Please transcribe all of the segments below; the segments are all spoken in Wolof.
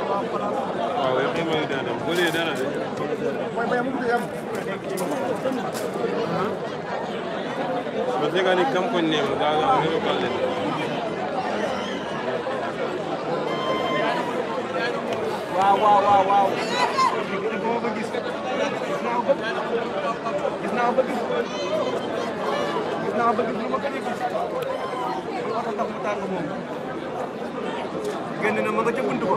waaw yow kay mooy dana dem bu dee dana de. parce que ni kam ko neem gaga ngiro kalle. waaw. gis naa ba gis lu ma gën a gis oto tax mu tàng moom génn na ma nga ca buntu ko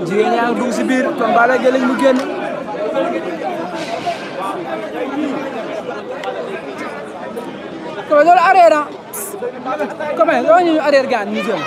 jigéen ñaa ngi dugg si biir kon Balla Gaye lañ mu génn comme loolu arrière na comme loolu ñu arrière gaan ñu jëm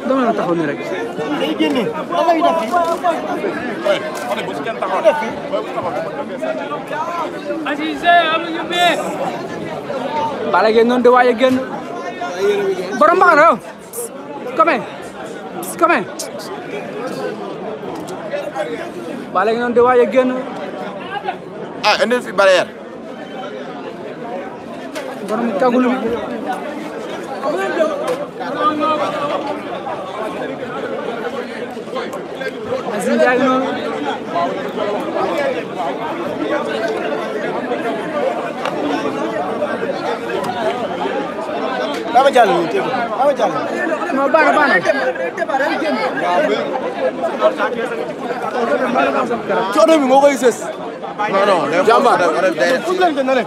dama la taxaw ni rek day génné dama yu def xolé bu ci kenn taxaw def Azize am ñu bé Balla Gaye non de waye génn borom baax na comme Balla Gaye non de waye génn ah indi fi barrière borom kagulu Aziz Ndiaye noonu Baba Diallo ñu tégo Baba Diallo non bana coono bi moo koy sës non jàmbaar day fu leen gën a leen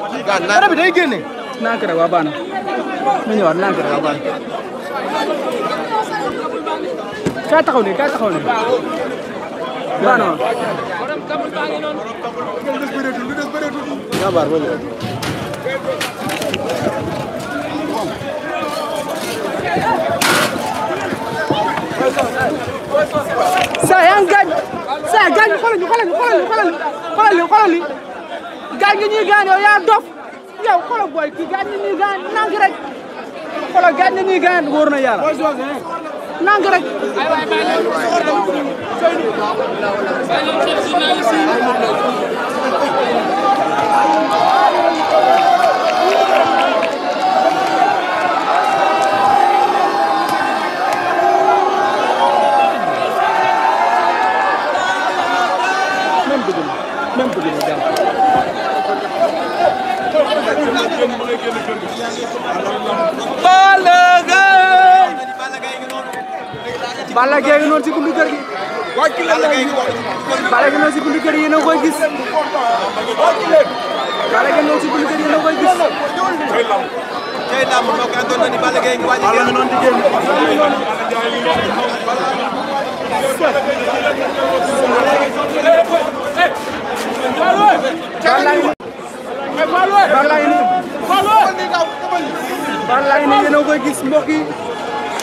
dara bi day génne nank rek waa bana mu ñëwaat nank rek waa bana kay taxaw ni bana jàmbaar mo ñëw sa yang gañ xoolal li gañ nga ñuy gaañ yow yaa dof yow xoolal boy ki gañ nga ñuy gaañ nank rek xoolal gañ nga ñuy gaañ wóor na yàlla nank rek Balla Gaye ngi noonu ci buntu kër gi Balla Gaye noonu ci buntu kër yi yéen a koy gis Balla Gaye noonu ci buntu kër yi yéen a koy gis tey lamb moo ko andoon na ni Balla Gaye ngi waaj a génn noonu di génn Balla Gaye yéen a koy gis mbokk yi